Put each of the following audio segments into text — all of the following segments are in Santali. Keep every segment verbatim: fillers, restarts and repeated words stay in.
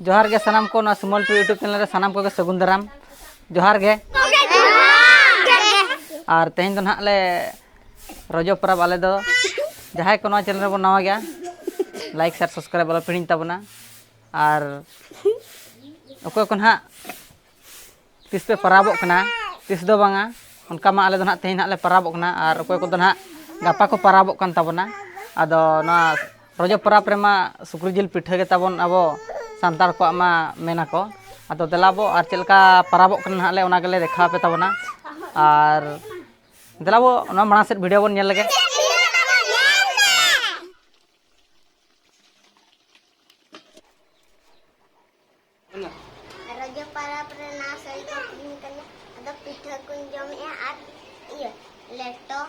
ᱡᱚᱦᱟᱨ ᱜᱮ ᱥᱟᱱᱟᱢ ᱠᱚ, ᱱᱚᱣᱟ ᱥᱩᱢᱚᱞ ᱴᱩ YouTube ᱪᱮᱱᱮᱞ ᱨᱮ ᱥᱟᱱᱟᱢ ᱠᱚᱜᱮ ᱥᱟᱹᱜᱩᱱ ᱫᱟᱨᱟᱢ᱾ ᱡᱚᱦᱟᱨ ᱜᱮ᱾ ᱟᱨ ᱛᱮᱦᱮᱧ ᱫᱚ ᱱᱟᱦᱟᱜ ᱞᱮ ᱨᱚᱡᱚ ᱯᱚᱨᱚᱵᱽ, ᱟᱞᱮ ᱫᱚ ᱡᱟᱦᱟᱸᱭ ᱠᱚ ᱱᱚᱣᱟ ᱪᱮᱱᱮᱞ ᱨᱮᱵᱚᱱ ᱱᱟᱣᱟ ᱜᱮᱭᱟ, ᱞᱟᱭᱤᱠ, ᱥᱮᱭᱟᱨ, ᱥᱟᱵᱥᱠᱨᱟᱭᱤᱵ ᱟᱞᱚ ᱯᱮ ᱦᱤᱲᱤᱧ ᱛᱟᱵᱚᱱᱟ᱾ ᱟᱨ ᱚᱠᱚᱭ ᱠᱚ ᱱᱟᱦᱟᱜ ᱛᱤᱥ ᱯᱮ ᱯᱟᱨᱟᱵᱚᱜ ᱠᱟᱱᱟ, ᱛᱤᱥ ᱫᱚ ᱵᱟᱝᱟ, ᱚᱱᱠᱟ ᱢᱟ ᱟᱞᱮ ᱫᱚ ᱱᱟᱦᱟᱜ ᱛᱮᱦᱮᱧ ᱱᱟᱦᱟᱜ ᱞᱮ ᱯᱟᱨᱟᱵᱚᱜ ᱠᱟᱱᱟ᱾ ᱟᱨ ᱚᱠᱚᱭ ᱠᱚᱫᱚ ᱱᱟᱦᱟᱜ ᱜᱟᱯᱟ ᱠᱚ ᱯᱟᱨᱟᱵᱚᱜ ᱠᱟᱱ ᱛᱟᱵᱚᱱᱟ᱾ ᱟᱫᱚ ᱱᱚᱣᱟ ᱨᱚᱡᱚ ᱯᱚᱨᱚᱵᱽ ᱨᱮᱢᱟ ᱥᱩᱠᱨᱤ ᱡᱤᱞ ᱯᱤᱴᱷᱟᱹ ᱜᱮ ᱛᱟᱵᱚᱱ ᱟᱵᱚ ᱥᱟᱱᱛᱟᱲ ᱠᱚᱣᱟᱜ ᱢᱟ ᱢᱮᱱᱟᱠᱚ᱾ ᱟᱫᱚ ᱫᱮᱞᱟ ᱵᱚ ᱟᱨ ᱪᱮᱫ ᱞᱮᱠᱟ ᱯᱟᱨᱟᱵᱚᱜ ᱠᱟᱱᱟ ᱱᱟᱦᱟᱜ ᱞᱮ, ᱚᱱᱟ ᱜᱮᱞᱮ ᱫᱮᱠᱷᱟᱣ ᱟᱯᱮ ᱛᱟᱵᱚᱱᱟ᱾ ᱟᱨ ᱫᱮᱞᱟ ᱵᱚ ᱱᱚᱣᱟ ᱢᱟᱲᱟᱝ ᱥᱮᱫ ᱵᱷᱤᱰᱤᱭᱳ ᱵᱚᱱ ᱧᱮᱞ ᱞᱮᱜᱮ᱾ ᱨᱚᱡᱚ ᱯᱚᱨᱚᱵᱽ ᱨᱮ ᱱᱟᱣᱟ ᱥᱟᱹᱲᱤ ᱠᱚ ᱠᱤᱨᱤᱧ ᱠᱟᱱᱟ, ᱟᱫᱚ ᱯᱤᱴᱷᱟᱹ ᱠᱚᱧ ᱡᱚᱢᱮᱜᱼᱟ ᱟᱨ ᱤᱭᱟᱹ ᱞᱮᱴᱚ᱾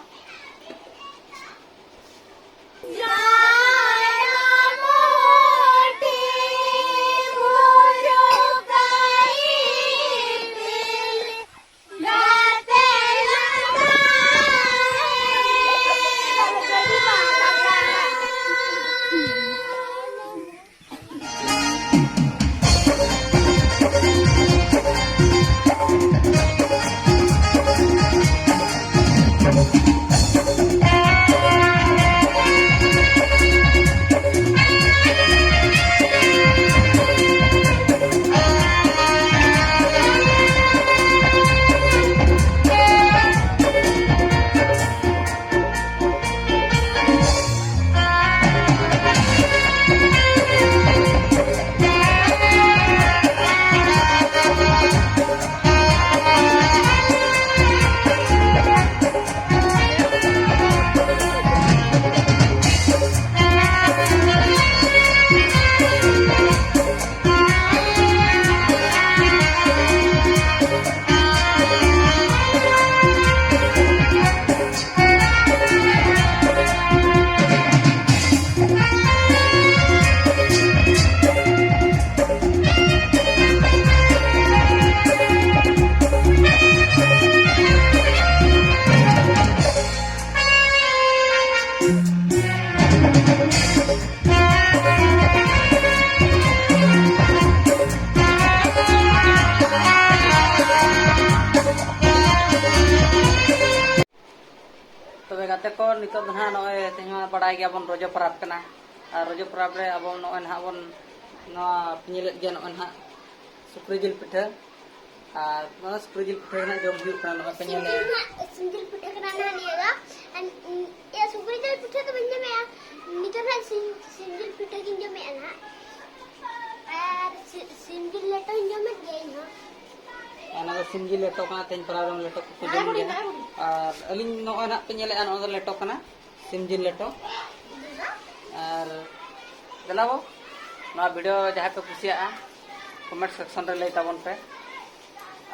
ᱛᱮᱠᱚ ᱱᱤᱛᱚᱜ ᱫᱚ ᱱᱟᱦᱟᱜ ᱱᱚᱜᱼᱚᱭ ᱛᱮᱦᱮᱧ ᱢᱟ ᱵᱟᱲᱟᱭ ᱜᱮᱭᱟᱵᱚᱱ ᱨᱚᱡᱚ ᱯᱚᱨᱚᱵᱽ ᱠᱟᱱᱟ᱾ ᱟᱨ ᱨᱚᱡᱚ ᱯᱚᱨᱚᱵᱽ ᱨᱮ ᱟᱵᱚ ᱱᱚᱜᱼᱚᱭ ᱱᱟᱦᱟᱜ ᱵᱚᱱ, ᱱᱚᱣᱟ ᱯᱮ ᱧᱮᱞᱮᱫ ᱜᱮᱭᱟ, ᱱᱚᱜᱼᱚᱭ ᱱᱟᱦᱟᱜ ᱥᱩᱠᱨᱤ ᱡᱤᱞ ᱯᱤᱴᱷᱟᱹ᱾ ᱟᱨ ᱱᱚᱣᱟ ᱥᱩᱠᱨᱤ ᱡᱤᱞ ᱯᱤᱴᱷᱟᱹ ᱨᱮᱱᱟᱜ ᱡᱚᱢ ᱦᱩᱭᱩᱜ ᱠᱟᱱᱟ, ᱱᱚᱜᱼᱚᱭ ᱯᱮ ᱧᱮᱞᱮᱫᱼᱟ᱾ ᱥᱤᱢ ᱡᱤᱞ ᱯᱤᱴᱷᱟᱹ ᱠᱟᱱᱟ ᱱᱟᱦᱟᱜ ᱱᱤᱭᱟᱹ ᱫᱚ᱾ ᱟᱨ, ᱩᱸ, ᱤᱭᱟᱹ, ᱥᱩᱠᱨᱤ ᱡᱤᱞ ᱯᱤᱴᱷᱟᱹ ᱫᱚ ᱵᱟᱹᱧ ᱡᱚᱢᱮᱜᱼᱟ᱾ ᱱᱤᱛᱚᱜ ᱱᱟᱦᱟᱜ ᱥᱤᱢ, ᱥᱤᱢ ᱡᱤᱞ ᱯᱤᱴᱷᱟᱹ ᱜᱤᱧ ᱡᱚᱢᱮᱜᱼᱟ ᱱᱟᱦᱟᱜ᱾ ᱟᱨ ᱥᱤ-, ᱥᱤᱢ ᱡᱤᱞ ᱞᱮᱴᱚᱧ ᱡᱚᱢᱮᱫ ᱜᱮᱭᱟ ᱤᱧ ᱦᱚᱸ᱾ ᱚᱱᱟ ᱫᱚ ᱥᱤᱢ ᱡᱤᱞ ᱞᱮᱴᱚ ᱠᱟᱱᱟ, ᱛᱮᱦᱮᱧ ᱯᱟᱨᱟᱵᱽ ᱨᱮ ᱞᱮᱴᱚ ᱠᱚᱠᱚ ᱡᱚᱢ ᱜᱮᱭᱟ᱾ ᱟᱨ ᱟᱹᱞᱤᱧ ᱱᱚᱜᱼᱚᱭ ᱱᱟᱦᱟᱜ ᱯᱮ ᱧᱮᱞᱮᱫᱼᱟ, ᱱᱚᱣᱟ ᱫᱚ ᱞᱮᱴᱚ ᱠᱟᱱᱟ, ᱥᱤᱢ ᱡᱤᱞ ᱞᱮᱴᱚ᱾ ᱟᱨ ᱫᱮᱞᱟ ᱵᱚ, ᱱᱚᱣᱟ video ᱡᱟᱦᱟᱸᱭ ᱯᱮ ᱠᱩᱥᱤᱭᱟᱜᱼᱟ, comment section ᱨᱮ ᱞᱟᱹᱭ ᱛᱟᱵᱚᱱ ᱯᱮ᱾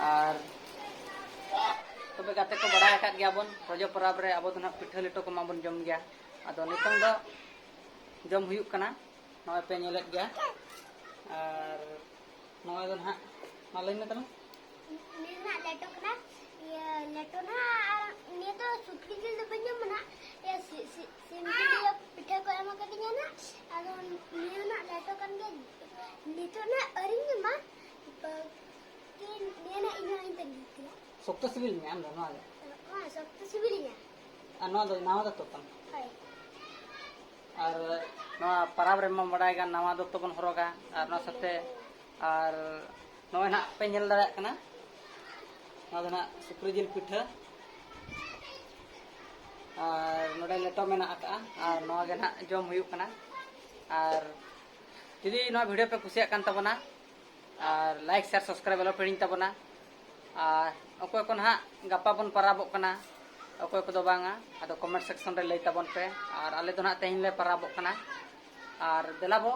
ᱟᱨ ᱛᱚᱵᱮ ᱜᱟᱛᱮ ᱠᱚ, ᱵᱟᱲᱟᱭ ᱟᱠᱟᱫ ᱜᱮᱭᱟ ᱵᱚᱱ, ᱨᱚᱡᱚ ᱯᱚᱨᱚᱵᱽ ᱨᱮ ᱟᱵᱚ ᱫᱚ ᱱᱟᱦᱟᱜ ᱯᱤᱴᱷᱟᱹ ᱞᱮᱴᱚ ᱠᱚ ᱢᱟᱵᱚᱱ ᱡᱚᱢ ᱜᱮᱭᱟ᱾ ᱟᱫᱚ ᱱᱤᱛᱚᱝ ᱫᱚ ᱡᱚᱢ ᱦᱩᱭᱩᱜ ᱠᱟᱱᱟ, ᱱᱚᱜᱼᱚᱭ ᱯᱮ ᱧᱮᱞᱮᱫ ᱜᱮᱭᱟ᱾ ᱟᱨ ᱱᱚᱜᱼᱚᱭ ᱫᱚ ᱱᱟᱦᱟᱜ, ᱢᱟ ᱞᱟᱹᱭ ᱢᱮ ᱛᱟᱞᱟᱝ᱾ ᱱᱤᱭᱟᱹ ᱱᱟᱦᱟᱜ ᱞᱮᱴᱚ ᱠᱟᱱᱟ᱾ ᱤᱭᱟᱹ, ᱞᱮᱴᱚ ᱱᱟᱦᱟᱜ, ᱟᱨ ᱱᱤᱭᱟᱹ ᱫᱚ ᱥᱩᱠᱨᱤ ᱡᱤᱞ ᱫᱚ ᱵᱟᱹᱧ ᱡᱚᱢᱟ ᱱᱟᱦᱟᱜ᱾ ᱤᱭᱟᱹ, ᱥᱤ-, ᱥᱤ-, ᱥᱤᱢ ᱡᱤᱞ ᱤᱭᱟᱹ ᱯᱤᱴᱷᱟᱹ ᱠᱚ ᱮᱢ ᱟᱠᱟᱫᱤᱧᱟ ᱱᱟᱦᱟᱜ᱾ ᱟᱫᱚ ᱱᱤᱭᱟᱹ ᱱᱟᱦᱟᱜ ᱞᱮᱴᱚ ᱠᱟᱱ ᱜᱮᱭᱟ᱾ ᱱᱤᱛᱚᱜ ᱱᱟᱦᱟᱜ ᱟᱹᱣᱨᱤᱧ ᱡᱚᱢᱟ᱾ ᱵᱟᱠᱤ ᱱᱤᱭᱟᱹ ᱱᱟᱦᱟᱜ ᱤᱧ ᱛᱟᱺᱜᱤ ᱠᱟᱱᱟ᱾ ᱥᱚᱠᱛᱚ ᱥᱤᱵᱤᱞ ᱢᱮᱭᱟ ᱟᱢ ᱫᱚ ᱱᱚᱣᱟ ᱫᱚ? ᱦᱚᱸ, ᱥᱚᱠᱛᱚ ᱥᱤᱵᱤᱞᱤᱧᱟ᱾ ᱟᱨ ᱱᱚᱣᱟ ᱫᱚ ᱱᱟᱣᱟ ᱫᱚᱛᱚ ᱛᱟᱢ? ᱦᱳᱭ᱾ ᱟᱨ ᱱᱚᱣᱟ ᱯᱟᱨᱟᱵᱽ ᱨᱮᱢᱟ ᱵᱟᱲᱟᱭ ᱠᱟᱱ, ᱱᱟᱣᱟ ᱫᱚᱛᱚ ᱵᱚᱱ ᱦᱚᱨᱚᱜᱟ᱾ ᱟᱨ ᱱᱚᱣᱟ ᱥᱟᱛᱮ, ᱟᱨ ᱱᱚᱜᱼᱚᱭ ᱱᱟᱦᱟᱜ ᱯᱮ ᱧᱮᱞ ᱫᱟᱲᱮᱭᱟᱜ ᱠᱟᱱᱟ, ᱱᱚᱣᱟ ᱫᱚ ᱱᱟᱦᱟᱜ ᱥᱩᱠᱨᱤ ᱡᱤᱞ ᱯᱤᱴᱷᱟᱹ᱾ ᱟᱨ ᱱᱚᱰᱮ ᱞᱮᱴᱚ ᱢᱮᱱᱟᱜ ᱟᱠᱟᱜᱼᱟ, ᱟᱨ ᱱᱚᱣᱟ ᱜᱮ ᱱᱟᱦᱟᱜ ᱡᱚᱢ ᱦᱩᱭᱩᱜ ᱠᱟᱱᱟ᱾ ᱟᱨ ᱡᱩᱫᱤ ᱱᱚᱣᱟ video ᱯᱮ ᱠᱩᱥᱤᱭᱟᱜ ᱠᱟᱱ ᱛᱟᱵᱚᱱᱟ, ᱟᱨ like, share, subscribe ᱟᱞᱚ ᱯᱮ ᱦᱤᱲᱤᱧ ᱛᱟᱵᱚᱱᱟ᱾ ᱟᱨ ᱚᱠᱚᱭ ᱠᱚ ᱱᱟᱦᱟᱜ ᱜᱟᱯᱟ ᱵᱚᱱ ᱯᱟᱨᱟᱵᱚᱜ ᱠᱟᱱᱟ, ᱚᱠᱚᱭ ᱠᱚᱫᱚ ᱵᱟᱝᱟ, ᱟᱫᱚ comment section ᱨᱮ ᱞᱟᱹᱭ ᱛᱟᱵᱚᱱ ᱯᱮ᱾ ᱟᱨ ᱟᱞᱮ ᱫᱚ ᱱᱟᱦᱟᱜ ᱛᱮᱦᱮᱧ ᱞᱮ ᱯᱟᱨᱟᱵᱚᱜ ᱠᱟᱱᱟ᱾ ᱟᱨ ᱫᱮᱞᱟ ᱵᱚ,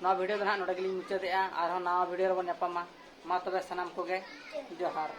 ᱱᱚᱣᱟ video ᱫᱚ ᱱᱟᱦᱟᱜ ᱱᱚᱰᱮ ᱜᱮᱞᱤᱧ ᱢᱩᱪᱟᱹᱫᱮᱜᱼᱟ᱾ ᱟᱨᱦᱚᱸ ᱱᱟᱣᱟ video ᱨᱮᱵᱚᱱ ᱧᱟᱯᱟᱢᱟ᱾ ᱢᱟ ᱛᱚᱵᱮ ᱥᱟᱱᱟᱢ ᱠᱚᱜᱮ ᱡᱚᱦᱟᱨ᱾